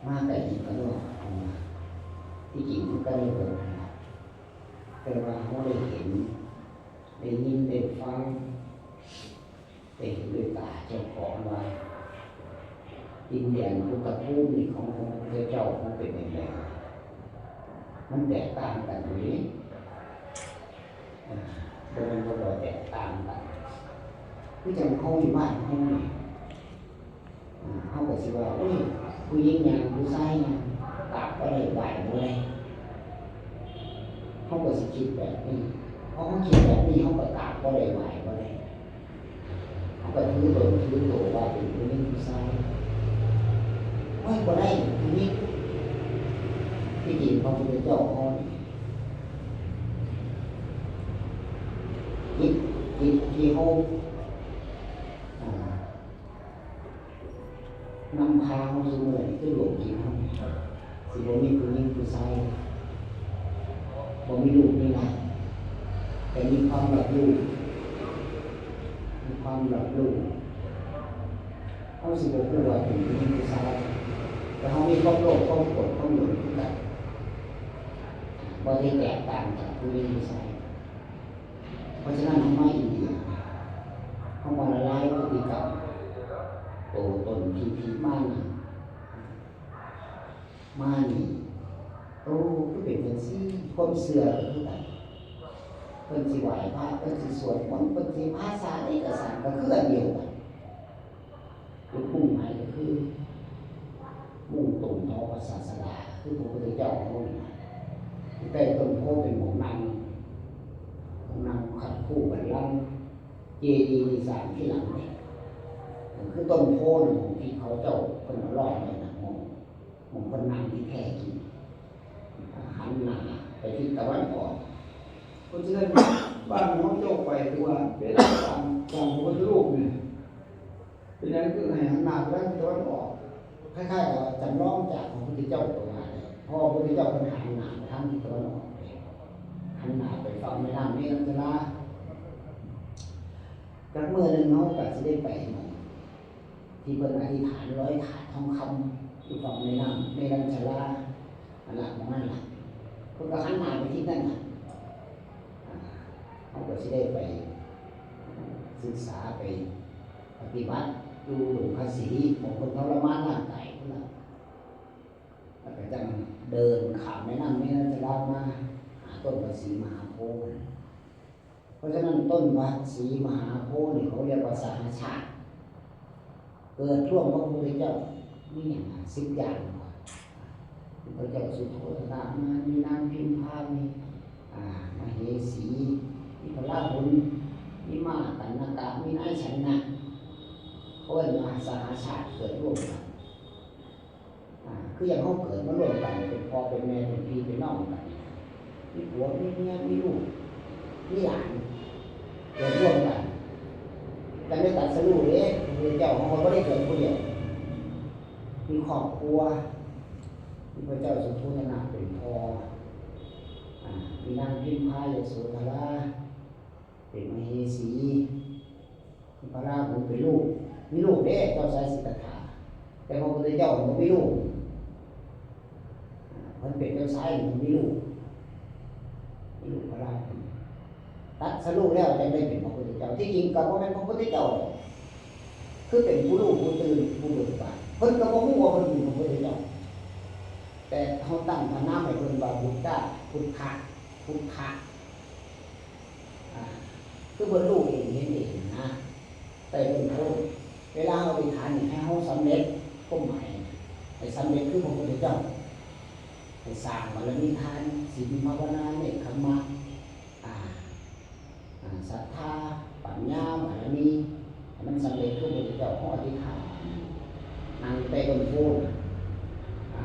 ມາໄກນີ້ກໍເນາະ ທີ່ຈິງມັນກໍໄດ້ເບິ່ງ ແຕ່ວ່າເຮົາໄດ້ເຫັນ ໄດ້ຍິນ ໄດ້ຟັງ ໄດ້ເຫັນດ້ວຍຕາເຈົ້າຂອງວ່າ ດິນແດນພຸດທະພູມນີ້ຂອງພະພຸດທະເຈົ້າມັນເປັນຈັ່ງໃດ ມັນແຕກຕ່າງກັນຢູ່ເດ້. ອ່າ ບໍ່ແມ່ນວ່າບໍ່ແຕກຕ່າງກັນ ຄືຈັ່ງເຮົາຢູ່ບ້ານເຮົານີ້ ອ່າ ເຮົາກໍຊິວ່າ ໂອ້ຍ ຜູ້ຍິງຍ່າງ ຜູ້ຊາຍຍ່າງ ກາບບໍ່ໄດ້ ໄຫວ້ບໍ່ໄດ້ ເຮົາກໍຊິຄິດແບບນີ້. ເພາະເຮົາຄິດແບບນີ້ ເຮົາກໍກາບບໍ່ໄດ້ ໄຫວ້ບໍ່ໄດ້. ເຮົາກໍຖືຕົນຖືໂຕວ່າເປັນຜູ້ຍິງຜູ້ຊາຍ ໂອ້ຍ ບໍ່ໄດ້ ຜູ້ຍິງ. ທີ່ຈິງພະພຸດທະເຈົ້າເຮົານີ້ ຈິດ ຈິດທີ່ເຮົາ ອ່າ ນຳພາເຮົາຊຸມື້ນີ້ ຄືດວງຈິດເຮົານີ້ ຊິບໍ່ມີຜູ້ຍິງຜູ້ຊາຍ ບໍ່ມີລູກມີຫຼານ ແຕ່ມີຄວາມຮັບຮູ້ ມີຄວາມຮັບຮູ້. ເຮົາຊິບໍ່ຮູ້ວ່າເປັນຜູ້ຍິງຜູ້ຊາຍ ແຕ່ເຮົາມີຄວາມໂລບ ຄວາມໂກດ ຄວາມຫຼົງຄືກັນ ບໍ່ໄດ້ແຕກຕ່າງຈາກຜູ້ຍິງຜູ້ຊາຍ. ເພາະສະນັ້ນ ເຮົາມາອິນເດຍ ເຮົາມາລະລາຍພຶດຕິກຳ ໂຕຕົນທີ່ຜິດມານະ ມານີ້ ໂອ້ ຄືເປັນຈັ່ງຊີ້. ຄວາມເຊື່ອກໍຄືກັນ ເພິ່ນຊິໄຫວ້ພະ ເພິ່ນຊິສວດມົນ ເພິ່ນຊິພາສາໃດກໍຊ່າງ ກໍຄືອັນດຽວກັນ. ຈຸດມຸ່ງໝາຍກໍຄືມຸ່ງຕົງຕໍ່ພະສາສະດາ ຄືພະພຸດທະເຈົ້າເຮົານີ້ລະ. ໃຕ້ຕົ້ນໂພເປັນໝ່ອງນັ່ງ ໝ່ອງນັ່ງຂັດຄູ່ບັນລັງ. ເຈດີນີ້ສ້າງທີຫຼັງເດ້ ຄືຕົ້ນໂພນັ້ນ ໝ່ອງທີ່ເຂົາເຈົ້າເພິ່ນເອົາລ້ອມໄວ້ນະ ໝ່ອງ ໝ່ອງເພິ່ນນັ່ງທີ່ແທ້ຈິງ ຫັນໜ້າໄປທິດຕາເວັນອອກ. ເພາະສະນັ້ນ ບ້ານເຮົາເຈົ້າໄປ ຄືວ່າເປັນສ້າງ ສ້າງພະພຸດທະຮູບນີ້ ເປັນຫຍັງຄືໃຫ້ຫັນໜ້າໄປທາງທິດຕາເວັນອອກ? ຄ້າຍໆກັບວ່າຈຳລອງຈາກພະພຸດທະເຈົ້າຕົວໜ້າເດ້ ເພາະວ່າພະພຸດທະເຈົ້າເພິ່ນຫັນໜ້າໄປທາງທິດຕາເວັນອອກເດ້ ຫັນໜ້າໄປຝັ່ງແມ່ນ້ຳເມລັນຈະລາ. ຈັກມື້ໜຶ່ງເຮົາກໍຊິໄດ້ໄປໝ່ອງທີ່ເພິ່ນອະທິຖານລອຍຖາດທອງຄຳ ຢູ່ຝັ່ງແມ່ນ້ຳເມລັນຈະລາ. ອັນລະ ໝ່ອງນັ້ນລະ ເພິ່ນກໍຫັນໜ້າໄປທິດນັ້ນລະ. ອ່າ ເຮົາກໍຊິໄດ້ໄປສຶກສາ ໄປປະຕິບັດຢູ່ດົງຄາສີ ໝ່ອງເພິ່ນທໍລະມານຮ່າງກາຍພຸ້ນລະ ແລ້ວກໍຈັ່ງເດີນຂ້າມແມ່ນ້ຳເມລັນຈະລາມາຫາຕົ້ນພະສີມະຫາໂພ. ເພາະສະນັ້ນ ຕົ້ນພະສີມະຫາໂພນີ້ ເຂົາຮຽກວ່າສະຫະຊາດ ເກີດຮ່ວມພະພຸດທະເຈົ້າ ມີຫຍັງ ສິບຢ່າງ ພະເຈົ້າສຸໂທທະນະ ມີນາງພິມພາ ມີ ອ່າ ມະເຫສີ ມີພະລາຫຸນ ມີມ້າກັນນະກະ ມີນາຍຊະນະ ເຂົາເອີ້ນວ່າສະຫະຊາດ ເກີດຮ່ວມກັນ. ອ່າ ຄືຢ່າງເຮົາເກີດມາຮ່ວມກັນ ເປັນພໍ່ເປັນແມ່ ເປັນພີ່ເປັນນ້ອງກັນ ມີຜົວມີເມຍ ມີລູກມີຫຼານ ເກີດຮ່ວມກັນ ຈັ່ງໄດ້ຕັດສະຮູ້ເດ້. ພະພຸດທະເຈົ້າຂອງເຮົາບໍ່ໄດ້ເກີດຜູ້ດຽວ ມີຄອບຄົວ ມີພະເຈົ້າສຸໂທທະນະເປັນພໍ່ ອ່າ ມີນາງພິມພາ ຍະໂສທະລາ ເປັນມະເຫສີ ພະລາຫຸນເປັນລູກ ມີລູກເດ້ ເຈົ້າຊາຍສິດທັດຖາ ແຕ່ພະພຸດທະເຈົ້າບໍ່ມີລູກ ເພິ່ນເປັນເຈົ້າຊາຍ ບໍ່ມີລູກ ມີລູກພະລາຫຸນ ຕັດສະຮູ້ແລ້ວຈັ່ງໄດ້ເປັນພະພຸດທະເຈົ້າ. ທີ່ຈິງກໍບໍ່ແມ່ນພະພຸດທະເຈົ້າດອກ ຄືເປັນຜູ້ຮູ້ຜູ້ຕື່ນ ຜູ້ເບີກບານ ເພິ່ນກໍບໍ່ຮູ້ວ່າເພິ່ນເປັນພະພຸດທະເຈົ້າ ແຕ່ເຮົາຕັ້ງພະນາມໃຫ້ເພິ່ນວ່າ ບຸດຕະ ພຸດທະ ພຸດທະ ອ່າ ຄືເພິ່ນຮູ້ເອງເຫັນເອງນະ ໃຕ້ຕົ້ນໂພ. ເວລາເຮົາອະທິຖານນີ້ ໃຫ້ເຮົາສຳເລັດ ຄວາມໝາຍໃຫ້ສຳເລັດຄືພະພຸດທະເຈົ້າ ໃຫ້ສ້າງບາລະມີທານ ສິນ ພາວະນາ ເນກຂະມະ ອ່າ ອ່າ ສັດທາ ປັນຍາ ບາລະມີ ໃຫ້ມັນສຳເລັດຄືພະພຸດທະເຈົ້າ. ເຮົາອະທິຖານ ນັ່ງແຕ່ຕົ້ນໂພນະ ອ່າ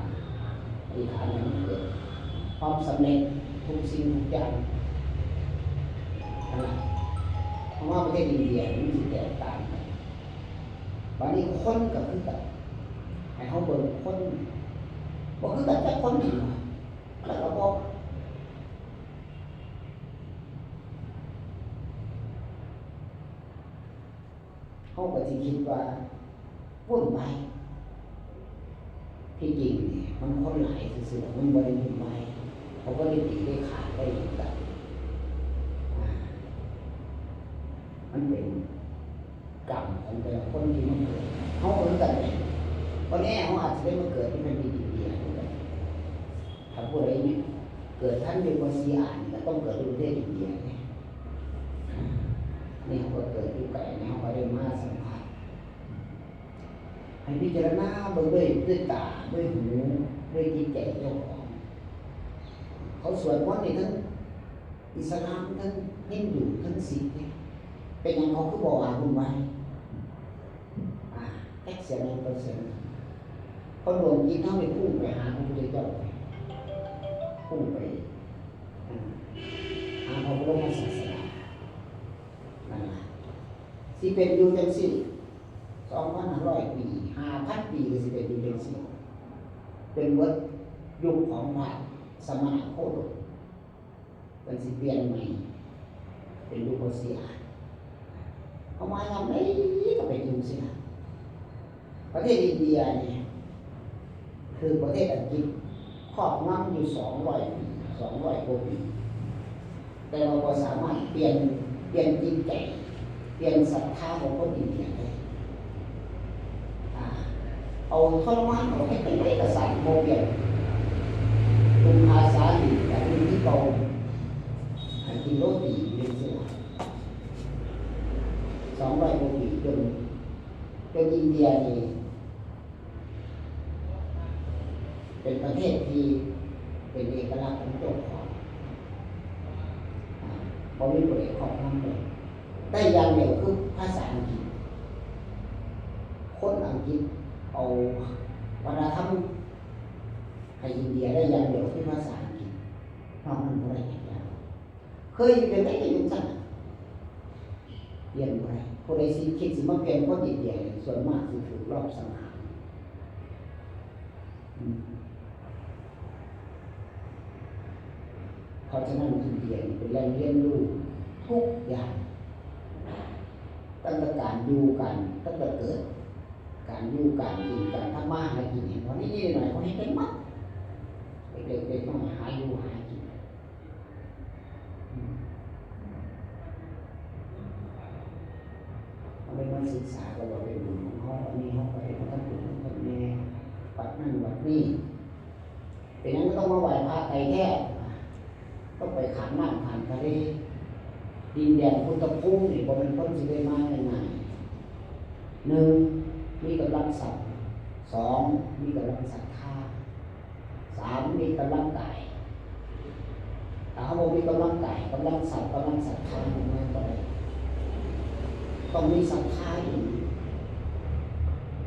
ອະທິຖານໃຫ້ມັນເກີດຄວາມສຳເລັດທຸກສິ່ງທຸກຢ່າງ. ນັ້ນລະ ເຮົາມາປະເທດອິນເດຍນີ້ ມັນຊິແຕກຕ່າງກັນ. ບາດນີ້ຄົນກໍຄືກັນ ໃຫ້ເຮົາເບິ່ງຄົນ ບໍ່ຄືກັນຈັກຄົນ ແລ້ວກໍບໍ່ ເຮົາກໍຊິຄິດວ່າວຸ່ນວາຍ ເພ ທີ່ຈິງນີ້ມັນຄົນຫຼາຍຊື່ໆ ມັນບໍ່ໄດ້ຫຍຸ້ງວາຍ ເຂົາບໍ່ໄດ້ຕີໄດ້ຂາດໄດ້ຫຍັງກັນ ອາ ມັນເປັນກຳຂອງແຕ່ລະຄົນທີ່ມາເກີດ. ເຮົາກໍຄືກັນເດ ບໍ່ແນ່ເຮົາອາດຊິໄດ້ມາເກີດຢູ່ແຜ່ນດິນອິນເດຍຄືກັນ. ຖ້າຜູ້ໃດເກີດທັນຢູ່ເປີເຊຍນີ້ ກໍຕ້ອງເກີດຢູ່ປະເທດອິນເດຍເດ. ອັນນີ້ເຮົາກໍເກີດຢູ່ໄກ ອັນນີ້ເຮົາກໍໄດ້ມາສຳຜັດ. ໃຫ້ພິຈາລະນາເບິ່ງດ້ວຍ ດ້ວຍຕາ ດ້ວຍຫູ ດ້ວຍຈິດໃຈເຈົ້າຂອງ. ເຂົາສວດມົນນີ້ທັງອິດສະລາມ ທັງຮິນດູ ທັງສິກເດ. ເປັນຫຍັງເຂົາຄືບໍ່ວ່າວຸ່ນວາຍ? ອາ ຈັກສຽງຫຍັງຕໍ່ສຽງຫຍັງ. ເພາະດວງຈິດເຮົານີ້ພຸ່ງໄປຫາພະພຸດທະເຈົ້າ ພຸ່ງໄປ ອາ ຫາພະບໍລົມສາດສະດາ. ນັ້ນລະ ຊິເປັນຢູ່ຈັ່ງຊີ້ ສອງພັນຫ້າຮ້ອຍປີ ຫ້າພັນປີກໍຊິເປັນຢູ່ຈັ່ງຊີ້ ຈົນໝົດຍຸກຂອງພະສະມະນະໂຄດົມ ເພິ່ນຊິປ່ຽນໃໝ່ເປັນຢູ່ເປີເຊຍ. ເຮົາມາຍາມໃດກໍເປັນຢູ່ຊີ້ນະ. ປະເທດອິນເດຍນີ້ ຖືກປະເທດອັງກິດຄອບງຳຢູ່ສອງຮ້ອຍປີ ສອງຮ້ອຍກວ່າປີ ແຕ່ວ່າບໍ່ສາມາດປ່ຽນ ປ່ຽນຈິດໃຈ ປ່ຽນສັດທາຂອງຄົນອິນເດຍໄດ້. ອາ ເອົາທໍລະມານ ເອົາເຮັດຈັ່ງໃດກໍຊ່າງ ບໍ່ປ່ຽນ. ນຸ່ງຜ້າສາລີກະນຸ່ງຄືເກົ່າ ໃຫ້ກິນໂຣຕີຢູ່ຈັ່ງຊີ້ລະ ສອງຮ້ອຍກວ່າປີ ຈົນ ຈົນອິນເດຍນີ້ ເປັນປະເທດທີ່ເປັນເອກະລັກຂອງເຈົ້າຂອງ ອາ ບໍ່ມີຜູ້ໃດຄອບງຳໄດ້. ໄດ້ຢ່າງດຽວຄືພາສາອັງກິດ. ຄົນອັງກິດເອົາວັດທະນະທຳໃຫ້ອິນເດຍໄດ້ຢ່າງດຽວຄືພາສາອັງກິດ, ນອກນັ້ນບໍ່ໄດ້ຈັກຢ່າງ. ເຄີຍຢູ່ຈັ່ງໃດກໍຢູ່ຊັ້ນນະ ປ່ຽນບໍ່ໄດ້. ຜູ້ໃດຊິຄິດຊິມາປ່ຽນຄົນອິນເດຍນີ້ ສ່ວນມາກຊິຖືກລອບສັງຫານ. ອືມ ເພາະສະນັ້ນ ອິນເດຍນີ້ເປັນແຫຼ່ງຮຽນຮູ້ທຸກຢ່າງ ຕັ້ງແຕ່ການຢູ່ ການ ຕັ້ງແຕ່ເກີດ ການຢູ່ ການກິນ ການທຳມາຫາກິນ ເຫັນບໍ່? ນີ້ໆ ໜ້ອຍໆ ເຂົາເຮັດໄດ້ໝົດ ເລັກໆ ເດັກນ້ອຍຫາຢູ່ຫາກິນ. ເຮົາໄດ້ມາສຶກສາກໍວ່າເປັນບຸນຂອງເຮົາ, ອັນນີ້ເຮົາກໍໄດ້ມາທຳບຸນນຳເພິ່ນແດ່ ວັດນັ້ນວັດນີ້. ເປັນຫຍັງຄືຕ້ອງມາໄຫວ້ພະໄກແທ້? ຕ້ອງໄປຂ້າມນ້ຳຂ້າມທະເລ. ດິນແດນພຸດທະພູມນີ້ບໍ່ແມ່ນຄົນຊິໄດ້ມາງ່າຍໆ. ໜຶ່ງ ມີກຳລັງຊັບ, ສອງ ມີກຳລັງສັດທາ, ສາມ ມີກຳລັງກາຍ. ຖ້າເຮົາບໍ່ມີກຳລັງກາຍ, ກຳລັງຊັບ, ກຳລັງສັດທາ ມັນມາບໍ່ໄດ້. ຕ້ອງມີສັດທາອີ່ຫຼີ,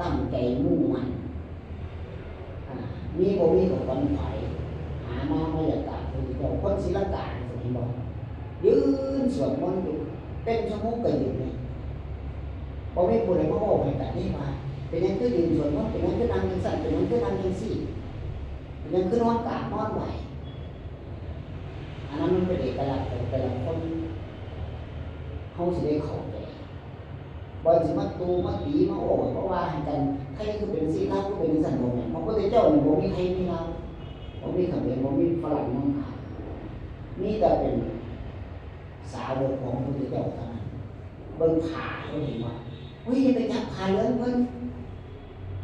ຕັ້ງໃຈມຸ່ງໝັ້ນ. ອາ ມີບໍ່ມີກໍຂວນຂວາຍ ຫາມາ ມາຢາກກາບພະພຸດທະເຈົ້າ. ຄົນສີລັງກາ ເຫັນບໍ່? ຢືນສວດມົນຢູ່ເປັນຊົ່ວໂມງກໍຢືນເດ. ບໍ່ມີຜູ້ໃດມາເວົ້າໃຫ້ກັນເດ້ວ່າ ເປັນຫຍັງຄືຢືນສວດມົນ, ເປັນຫຍັງຄືນັ່ງຈັ່ງຊັ້ນ, ເປັນຫຍັງຄືນັ່ງຈັ່ງຊີ້, ເປັນຫຍັງຄືນອນກາບນອນໄຫວ້. ອັນນັ້ນມັນເປັນເອກະລັກຂອງແຕ່ລະຄົນ, ເຮົາຊິໄດ້ເຂົ້າໃຈ. ບໍ່ຊິມາຕູມາຕີມາໂອ້ມາວ່າໃຫ້ກັນ ໄທຄືເປັນຈັ່ງຊີ້ ລາວຄືເປັນຈັ່ງຊັ້ນ ບໍ່ແມ່ນ. ພະພຸດທະເຈົ້ານີ້ບໍ່ມີໄທມີລາວ, ບໍ່ມີຂະເໝນ, ບໍ່ມີຝຣັ່ງນຳພາ, ມີແຕ່ເປັນສາວົກຂອງພະພຸດທະເຈົ້າເທົ່ານັ້ນ. ເບິ່ງຜ້າເພິ່ນ ເຫັນບໍ່? ໂອ້ຍ ຢ່າໄປຈັບຜ້າເຫຼືອງເພິ່ນ.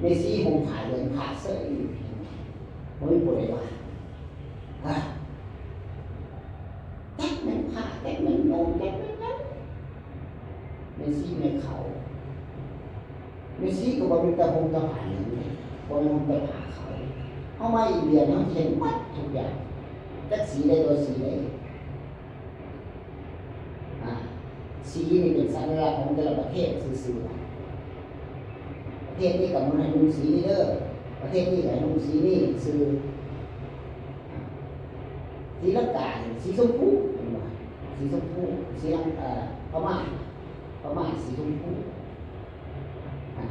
ແມ່ຊີຫຸ່ມຜ້າເຫຼືອງ ຜ້າເສີຍຢູ່ ບໍ່ມີຜູ້ໃດວ່າ. ຮະ ຈັກແມ່ນຜ້າ ຈັກແມ່ນໂຍງ ຈັກແມ່ນຫຍັງ ແມ່ຊີແມ່ເຂົາ. ແມ່ຊີກໍບໍ່ແມ່ນແຕ່ຫຸ່ມແຕ່ຜ້າຫຍັງເດ້ ບໍ່ແມ່ນຫຸ່ມແຕ່ຜ້າຂາວ. ເຮົາມາອິນເດຍ ເຮົາຊິເຫັນໝົດທຸກຢ່າງ ຈັກສີໃດຕໍ່ສີໃດ. ອາ ສີນີ້ເປັນສັນຍາລັກຂອງແຕ່ລະປະເທດຊື່ໆ. ປະເທດນີ້ກຳນົດໃຫ້ນຸ່ງສີນີ້ເດີ, ປະເທດນີ້ກໍໃຫ້ນຸ່ງສີນີ້ຊື່. ສີລັງການີ້ສີຊົມພູ ເຫັນບໍ່? ສີຊົມພູ. ສີລັງ ເອີ ພະມ້າ ພະມ້າສີຊົມພູ. ອາ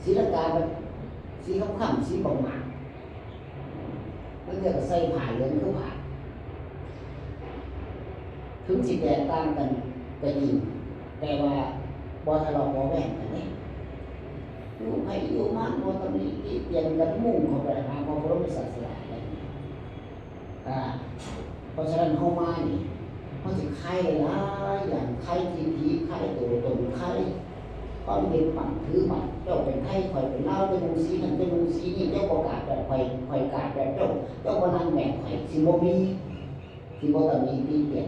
ສີລັງກາບັດສີຄຳໆ ສີບັກໝາກ. ລາງເທື່ອກໍໃສ່ຜ້າເຫຼືອງຄືຜ້າ ເຖິງຊິແຕກຕ່າງກັນກໍຈິງ ແຕ່ວ່າບໍ່ທະເລາະເບາະແວ້ງກັນເດ້. ຢູ່ໃຜຢູ່ມັນ ບໍ່ຕຳໜິຕິຕຽນກັນ ມຸ່ງເຂົ້າໄປຫາພະບໍລົມສາດສະດາ. ອາ ເພາະສະນັ້ນເຮົາມານີ້ ເຮົາຊິຄາຍຫຼາຍໆຢ່າງ, ຄາຍທິດຖິ, ຄາຍໂຕຕົນ, ຄາຍຄວາມຍຶດໝັ້ນຖືໝັ້ນ, ເຈົ້າເປັນໄທ ຂ້ອຍເປັນລາວ, ເຈົ້ານຸ່ງສີນັ້ນ ເຈົ້ານຸ່ງສີນີ້, ເຈົ້າກໍກາດແບບຂ້ອຍ ຂ້ອຍກາດແບບເຈົ້າ, ເຈົ້າບໍ່ນັ່ງແບບຂ້ອຍ ຊິບໍ່ມີ, ຊິບໍ່ຕຳໜິຕິຕຽນ.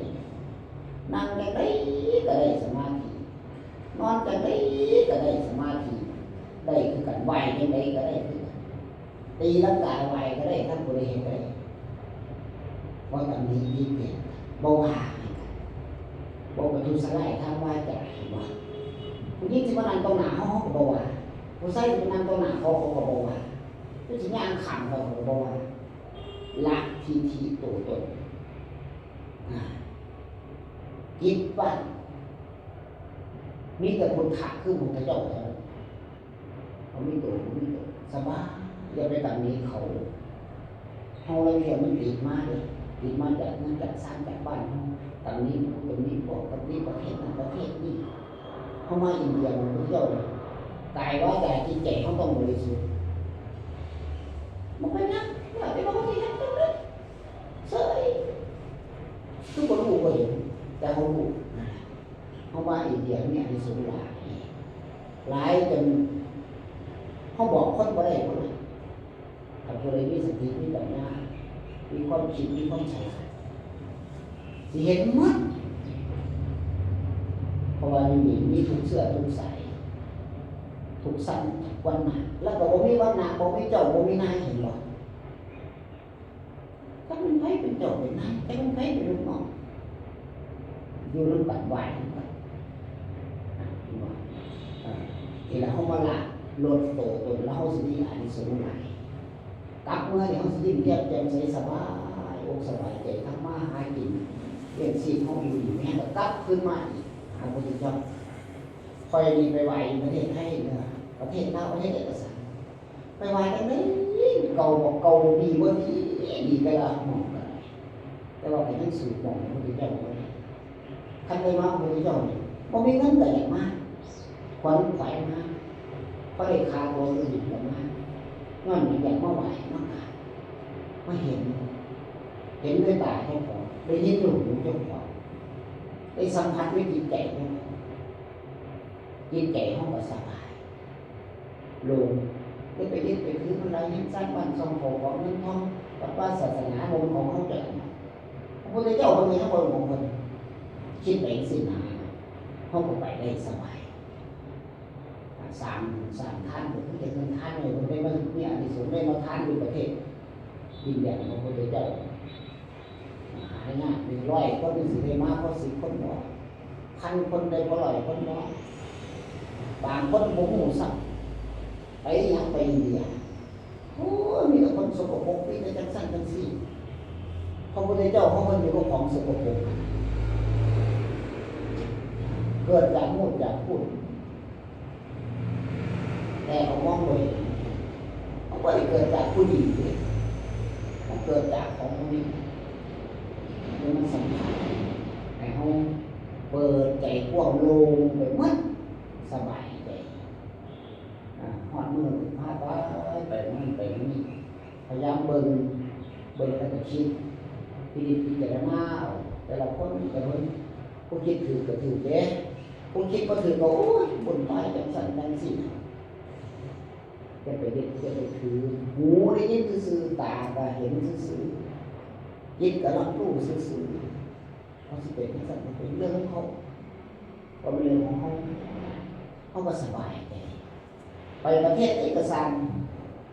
ນັ່ງຈັ່ງໃດກໍໄດ້ສະມາທິ, ນອນຈັ່ງໃດກໍໄດ້ສະມາທິ ໄດ້ຄືກັນ, ໄຫວ້ຈັ່ງໃດກໍໄດ້ຄືກັນ, ຕີລັງກາໄຫວ້ກໍໄດ້ ຄັນຜູ້ໃດເຮັດໄດ້. ບໍ່ຕຳໜິຕິຕຽນ, ບໍ່ວ່າໃຫ້ກັນ, ບໍ່ປະທຸສະຮ້າຍທາງວາຈາ ເຫັນບໍ່? ຜູ້ຍິງຊິມານັ່ງຕໍ່ໜ້າເຮົາ ເຮົາກໍບໍ່ວ່າ, ຜູ້ຊາຍຊິມານັ່ງຕໍ່ໜ້າເຮົາ ເຮົາກໍບໍ່ວ່າ, ຜູ້ຊິຍ່າງຂ້າມເຮົາ ເຮົາກໍບໍ່ວ່າ. ລະທິດຖິໂຕຕົນ, ອາ ຈິດວ່າງ, ມີແຕ່ພຸດທະຄືພຸດທະເຈົ້າເທົ່ານັ້ນ. ເຂົາມີໂຕ ເຂົາມີຕົນ ສະບາຍ, ຢ່າໄປຕຳໜິເຂົາ. ເຮົາລາງເທື່ອມັນຕິດມາເດ້, ຕິດມາຈາກເຮືອນຈາກຊານຈາກບ້ານເຮົາ, ຕຳໜິໝູ່ ຕຳໜິພວກ ຕຳໜິປະເທດນັ້ນປະເທດນີ້. ເຮົາມາອິນເດຍ ພະພຸດທະເຈົ້າ ກາຍວາຈາຈິດໃຈເຮົາຕ້ອງບໍລິສຸດ. ບໍ່ເປັນຫຍັງ, ແລ້ວແຕ່ວ່າເຮົາຊິເຮັດຈັ່ງໃດ ເສີຍ ຄືບໍ່ຮູ້ບໍ່ເຫັນ, ແຕ່ເຮົາຮູ້. ເຮົາມາອິນເດຍມີອານິສົງຫຼາຍ, ຫຼາຍຈົນເຮົາບອກຄົນບໍ່ໄດ້ພຸ້ນນະ. ຖ້າຜູ້ໃດມີສະຕິ ມີປັນຍາ ມີຄວາມຄິດ ມີຄວາມສະຫຼາດ ຊິເຫັນໝົດ. ເພາະວ່າຢູ່ນີ້ມີທຸກເຊື້ອທຸກສາຍ ທຸກຊັ້ນທຸກວັນນະ, ແລ້ວກໍບໍ່ມີວັນນະ ບໍ່ມີເຈົ້າ ບໍ່ມີນາຍ, ເຫັນບໍ່? ຈັກແມ່ນໃຜເປັນເຈົ້າເປັນນາຍ, ຈັກແມ່ນໃຜເປັນລູກນ້ອງ, ຢູ່ນຳກັນ ໄຫວ້ນຳກັນ. ເຫັນບໍ່? ເອີ ນີ້ລະ ເຮົາມາລະລົດໂຕຕົນ ແລ້ວເຮົາຊິມີອານິສົງຫຼາຍ. ກັບເມືອນີ້ເຮົາຊິຍິ້ມແຍ້ມແຈ່ມໃສ ສະບາຍອົກສະບາຍໃຈ, ທຳມາຫາກິນລ້ຽງຊີບເຮົາຢູ່ດີມີແຮງ ກໍກັບຄືນມາອີກຫາພະພຸດທະເຈົ້າ. ຂ້ອຍນີ້ໄປໄຫວ້ຢູ່ປະເທດໄທເດີ, ປະເທດລາວ ປະເທດໃດກໍຊ່າງ, ໄປໄຫວ້ຈັ່ງໃດ ເກົ່າບໍ່ເກົ່າ, ດີບໍ່ດີ ດີແຕ່ລະໝ່ອງກໍໄດ້, ແຕ່ວ່າກໍຍັງສູ້ໝ່ອງພະພຸດທະເຈົ້າບໍ່ໄດ້. ຄັນໄດ້ມາພະພຸດທະເຈົ້ານີ້ ບໍ່ມີເງິນກໍຢາກມາ, ຂວັນຂວາຍມາ, ພໍໄດ້ຄ່າຕົວເຄື່ອງບິນກໍມາ, ຍ້ອນຫຍັງ? ຢາກມາໄຫວ້ ມາກາບ ມາເຫັນ, ເຫັນດ້ວຍຕາເຈົ້າຂອງ, ໄດ້ຍິນດ້ວຍຫູເຈົ້າຂອງ, ໄດ້ສຳຜັດດ້ວຍຈິດໃຈເຈົ້າຂອງ, ຈິດໃຈເຮົາກໍສະບາຍ ໂລ່ງ, ໄດ້ໄປຍຶດໄປຖືມັນຫຼາຍ, ເຮືອນຊານບ້ານຊ່ອງ ເຂົ້າຂອງເງິນທອງ, ວັດວາສາສະໜາ ບໍ່ແມ່ນຂອງເຮົາຈັກອັນ. ພະພຸດທະເຈົ້າເພິ່ນກໍຍັງບໍ່ແມ່ນຂອງເພິ່ນ. ຄິດໄປຈັ່ງຊີ້ນະ, ເຮົາກໍໄປໄດ້ສະບາຍ. ສ້າງບຸນສ້າງທານກໍຄືເຮັດເປັນທານໄວ້, ເພິ່ນໄດ້ມາມີອານິສົງ, ໄດ້ມາທານຢູ່ປະເທດດິນແດນຂອງພະພຸດທະເຈົ້າ. ຫາຍາກ, ເປັນຮ້ອຍຄົນ ມັນຊິໄດ້ມາພໍສິບຄົນບໍ? ພັນຄົນໄດ້ພໍຮ້ອຍຄົນບໍ? ບາງຄົນບໍ່ຮູ້ຊ້ຳ, ໄປຫຍັງໄປອິນເດຍ? ໂອ້ຍ ມີແຕ່ຄົນສົກກະປົກ, ມີແຕ່ຈັ່ງຊັ້ນຈັ່ງຊີ້. ພະພຸດທະເຈົ້າເຮົາເພິ່ນຢູ່ກັບຂອງສົກກະປົກ, ເກີດຈາກມູດຈາກພູດ. ແຕ່ເຮົາມອງບໍ່ເຫັນ, ເຮົາບໍ່ໄດ້ເກີດຈາກຜູ້ດີເດ້, ເຮົາເກີດຈາກຂອງຜູ້ນີ້. ແລ້ວມັນສຳຄັນໃຫ້ເຮົາເປີດໃຈກວ້າງໂລ່ງໄປໝົດ, ສະບາຍໃຈ. ອາ ຮອດມື້ພາໄປ, ໄປນັ້ນໄປນີ້, ພະຍາຍາມເບິ່ງ, ເບິ່ງແລ້ວກໍຄິດ, ພິນິດພິຈາລະນາເອົາ, ແຕ່ລະຄົນແຕ່ລະຄົນ, ຜູ້ຄິດຖືກກໍຖືກເດ້, ຜູ້ຄິດບໍ່ຖືກກໍ ໂອ້ຍ ວຸ່ນວາຍ ຈັ່ງຊັ້ນຈັ່ງຊີ້. ຢ່າໄປຍຶດ ຢ່າໄປຖື, ຫູໄດ້ຍິນຊື່ໆ, ຕາກໍເຫັນຊື່ໆ, ຈິດກໍຮັບຮູ້ຊື່ໆ. ເຂົາຊິເປັນຈັ່ງຊັ້ນ ມັນເປັນເລື່ອງຂອງເຂົາ, ບໍ່ແມ່ນເລື່ອງຂອງເຮົາ. ເຮົາກໍສະບາຍໃຈ. ໄປປະເທດໃດກໍຊ່າງ,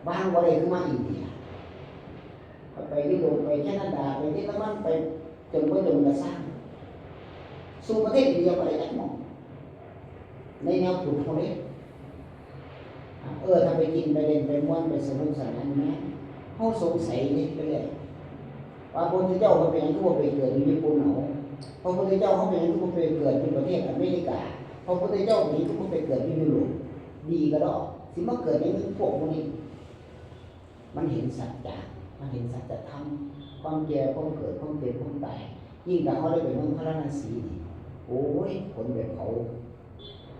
ວາງບໍ່ໄດ້ຄືມາອິນເດຍ. ຂ້ອຍໄປຢູໂຣບ, ໄປແຄນາດາ, ໄປເຢຍລະມັນ, ໄປຈົນບໍ່ຈົນກໍຊ່າງ, ສູ້ປະເທດອິນເດຍບໍ່ໄດ້ຈັກໝ່ອງ ໃນແນວພຸດເຮົາເດ້. ເອີ ຖ້າໄປກິນໄປຫຼິ້ນໄປມ່ວນໄປສະໜຸກສະໜານແມ່ນ ເຮົາສົງໄສເດ້ ໄປເລື້ອຍ ວ່າພະພຸດທະເຈົ້າເພິ່ນເປັນຫຍັງຄືບໍ່ໄປເກີດຢູ່ຍີ່ປຸ່ນເອົາ? ພະພຸດທະເຈົ້າເຮົາເປັນຫຍັງຄືບໍ່ໄປເກີດຢູ່ປະເທດອາເມລິກາ? ພະພຸດທະເຈົ້າເປັນຫຍັງຄືບໍ່ໄປເກີດຢູ່ຢູໂຣບ? ດີກະດອກ ຊິມາເກີດຫຍັງກັບພວກໝູ່ນີ້? ມັນເຫັນສັດຈະ, ມັນເຫັນສັດຈະທຳ, ຄວາມແກ່ ຄວາມເກີດ ຄວາມເຈັບ ຄວາມຕາຍ. ຍິ່ງຖ້າເຮົາໄດ້ໄປເມືອງພາລານະສີນີ້ ໂອ້ຍ ຄົນແບບເຂົາ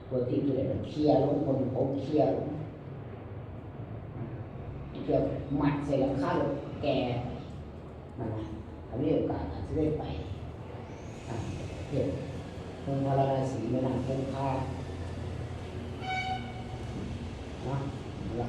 ຕົວຈິງຕົວໃດມັນເຄຍລົງ, ຄົນເຂົາເຄຍລົງ. ກ່ຽວມັດໃສ່ຫຼັງຄາລົດແກ່ນັ້ນນະ ຖ້າມີໂອກາດອາດຈະໄດ້ໄປ ອ່າ ເຮັດເມືອງພາລານະສີ ແມ່ນ້ຳຄົງຄາເນາະ ລະ